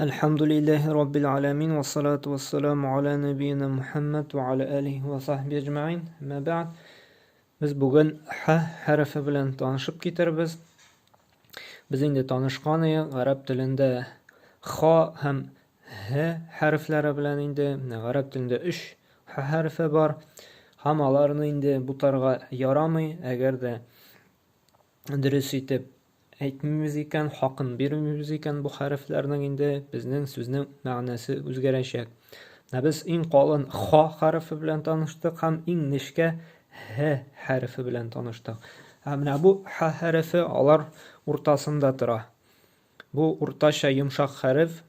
Әлхәмдүлилләһи раббил аләмин вә салату вә саламу аля нәбиена Мухәммәд вә аля алихи вә сахби әҗмәин. Әмма бәгъд. Без бүген һ хәрефе белән танышып китербез. Без инде танышкан идек, гарәп телендә х һәм һ хәрефләре белән инде, менә гарәп телендә өч һ хәрефе бар. Һәм аларны инде бутарга ярамый, әгәр дә дөрес итеп әйтмибез икән, хакын бирмибез икән бу хәрефләрнең инде безнең сүзнең мәгънәсе үзгәрәчәк. Менә без иң калын х хәрефе белән таныштык һәм иң нечкә һ хәрефе белән таныштык. Ә менә бу һ хәрефе алар уртасында тора. Бу уртача йомшак хәреф,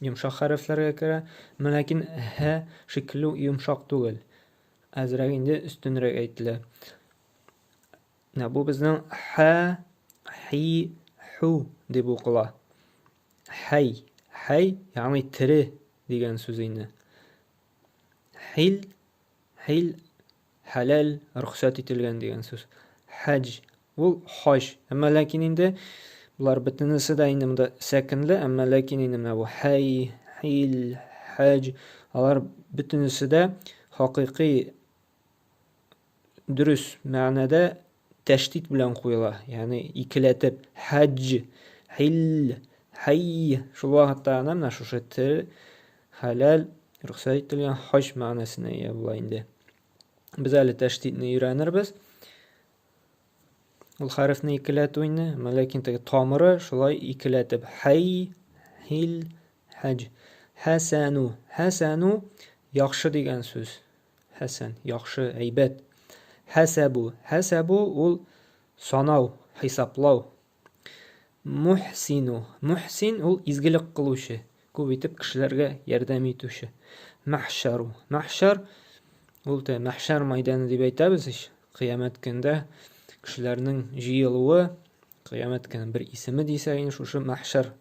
йомшак хәрефләргә керә, ләкин һ шикелле йомшак түгел. Әзрәк инде өстенрәк әйтелә. Менә бу безнең хә, хи, ху дип укыла. Хәй, хәй, ягъни тере дигән сүз инде. Хил, хил, хәләл, рөхсәт ителгән дигән сүз. Хаҗ, ул хаҗ. Әмма ләкин инде болар бөтенесе дә инде монда сәкенле, әмма ләкин инде менә бу хәй, хил, хаҗ, алар бөтенесе дә хакыйкый дөрес мәгънәдә тәшдид белән куела, ягъни икеләтеп хаҗ, хил, хәй, шул вакытта гына менә шушы тел хәләл, рөхсәт ителгән хаҗ мәгънәсенә ия була инде. Без әле тәшдидне өйрәнербез. Ул хәрефне икеләтү инде, ләкин теге тамыры шулай икеләтеп хәй, хил, хаҗ. Хәсәну, хәсәну яхшы дигән сүз. Хәсән, яхшы, әйбәт. Хәсәбу. Хәсәбу ул санау, хисаплау. Мухсину. Мухсин ул изгелек кылучы, күп итеп кешеләргә ярдәм итүче. Мәхшәру. Мәхшәр ул те мәхшәр майданы дип әйтәбез ич. Кыямәт көндә кешеләрнең җыелуы, кыямәт көненең бер исеме дисәк инде шушы мәхшәр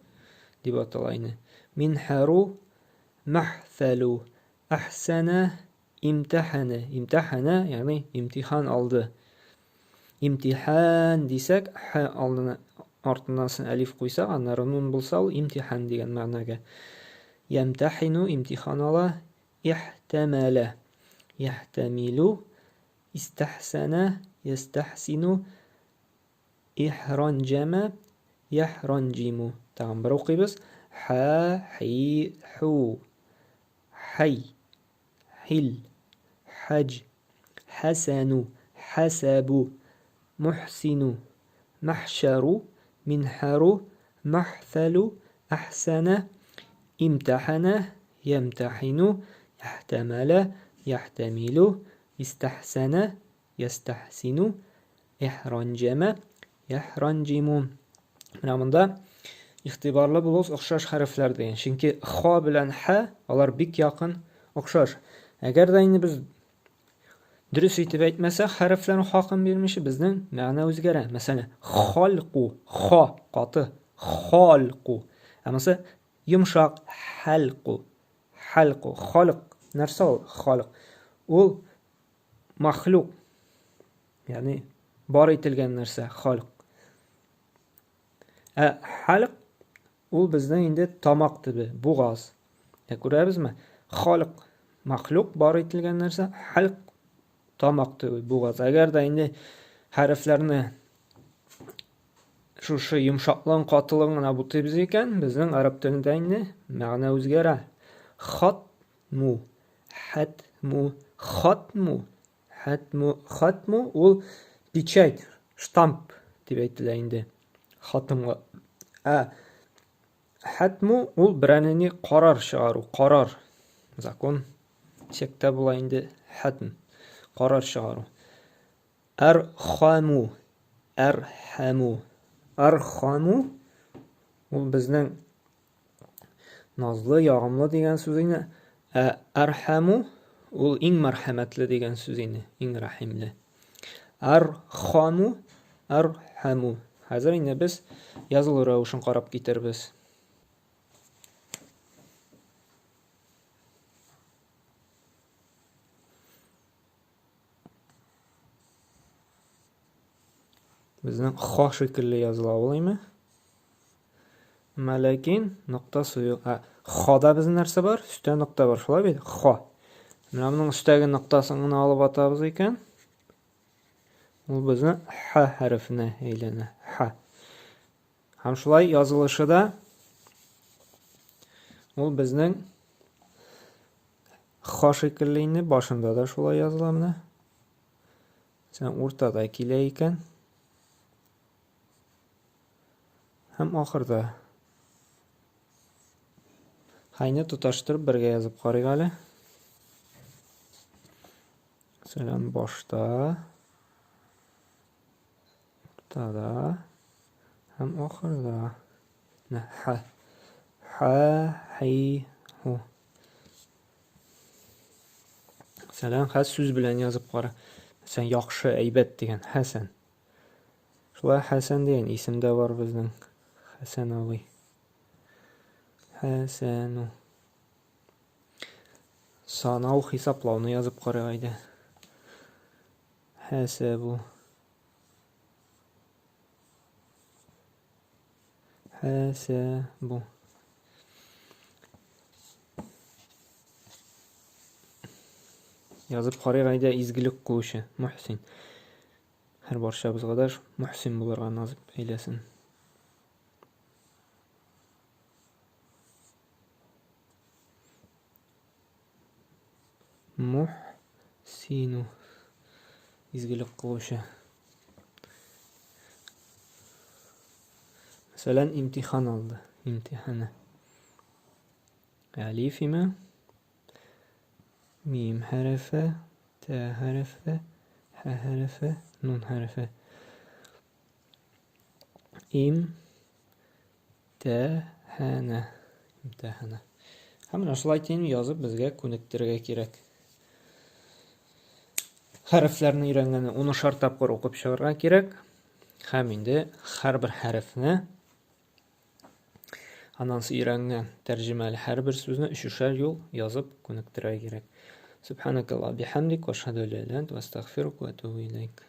дип атала инде. Минхәру, мәхфәлу. Әхсәнә имтәхәнә. Имтәхәнә, ягъни имтихан алды. Имтихан дисәк, х алдына артыннан соң әлиф куйсак, аннары нун булса, ул имтихан дигән мәгънәгә. Ямтахину имтихан ала, ихтәмәлә. Яхтәмилу, истәхсәнә, ястәхсину, ихранҗәмә, яхранҗиму. Тагын бер укыйбыз. Ха, хи, ху. Хәй, хил, хаҗ, хәсәну, хәсәбу, мухсину, мәхшәру, минһару, мәхфәлу, әхсәнә, имтәхәнә, йәмтәхину, ихтәмәлә, йәхтәмилу, истәхсәнә, Ястәхсину, ихранҗәмә, яхранҗиму. Менә монда игътибарлы булыгыз, охшаш хәрефләр дигән. Чөнки х белән х алар бик якын, охшаш. Әгәр дә инде без дөрес итеп әйтмәсәк, хәрефләрнең хакын бирмичә, безнең мәгънә үзгәрә. Мәсәлән, халку, х каты, халку. Ә монысы йомшак, хәлку. Хәлку, халык. Нәрсә ул халык? Ул Махлюк, ягъни бар ителгән нәрсә, халк. Ә хальк ул безнең инде тамак төбе, бугаз. Ә күрәбезме? Халк, махлюк бар ителгән нәрсә, хальк тамак төбе, бугаз. Әгәр дә инде хәрефләрне шушы йомшаклыгын, катылыгын гына бутыйбыз икән, безнең гарәп телендә инде мәгънә үзгәрә. Хат му, хәтму, хатму, хәтму, хатму ул печать, штамп дип әйтелә инде хатымга. Ә хәтму ул берәнени карар чыгару, карар, закон сектә була инде хәтм, карар чыгару. Әрхаму, әрхаму, әрхаму ул безнең Назлы, ягымлы дигән сүз инде. Ә әрхәму ул иң мәрхәмәтле дигән сүз инде, иң рәхимле. Әрхаму, әрхәму. Хәзер инде без язылу рәвешен карап китербез. Безнең ха шикелле языла ул име? Әмма ләкин ноктасы юк. Ә хада безнең нәрсә бар? Өстә нокта бар, шулай бит? Ха. Менә моның өстәге ноктасын гына алып атабыз икән, ул безнең х хәрефенә әйләнә. Х. Һәм шулай язылышы да ул безнең х шикелле инде, башында да шулай языла менә. Сән уртада килә икән. Һәм ахырда. Хайны тоташтырып бергә язып карыйк әле. Мәсәлән, башта, уртада һәм ахырда. Менә х. Х, хи, ху. Мәсәлән, хәз сүз белән язып кара. Мәсәлән, яхшы, әйбәт дигән Хәсән. Шулай Хәсән дигән исем дә бар безнең. Хәсән абый. Хәсәну. Санау хисаплауны язып карыйк әйдә. Хәсәбу. Хәсәбу. Язып карыйк әйдә изгелек кылучы Мөхсин. Һәр барчабызга да мөхсин булырга насыйп әйләсен. Мухсину. Изгелек кылучы. Мәсәлән, имтихан алды. Имтиханы. Әлиф име? Мим хәрефе, Тә хәрефе, Һә хәрефе, Нун хәрефе. Им, тә, һәнә. Имтәһәнә. Һәм менә шулай тиен язып безгә күнектерергә кирәк. Хәрефләрне өйрәнгәнне унышар тапкыр укып чыгарга кирәк. Һәм инде һәрбер хәрефне Аннан соң өйрәнгән тәрҗемәле һәрбер сүзне өчешәр юл язып күнектерергә кирәк. Субханакаллаһ бихамдик ва ашһаду ла иляһа илля анта ва астагфирука ва атубу иләйк.